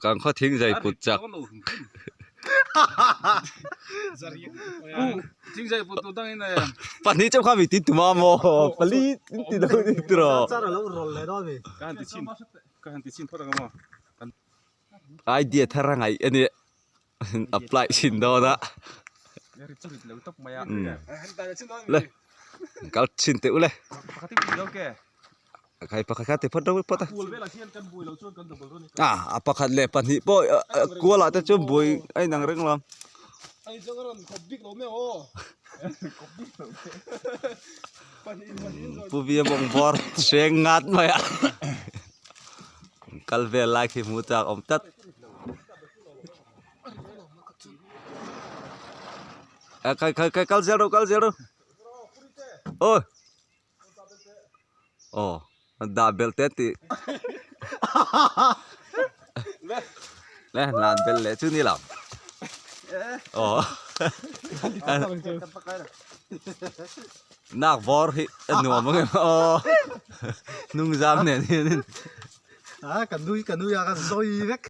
Kan khaw thing zai put chak. Pahnih chauh kha mi tin tuma maw pali in ti lo ni tiraw. Idea thar a ngaih a ni apply chhin dawn a le kal chhin teh u le khai pakhat kha ti phawt ro phawt a ah a pakhat leh pahnih pawh kual ah te chuan buai a inang reng lo Pu Via bawng bawr hreng ngat mai a kal vel lai khi hmu chak awm tlat khai khai khai kal zel rawh kal zel rawh awi aw dah belh te tih le hlan belh leh chu ni lo aw nak bawr hi a nuam ang em aw hnung zam nen hianin a ka nui ka nui a ka zawi vek.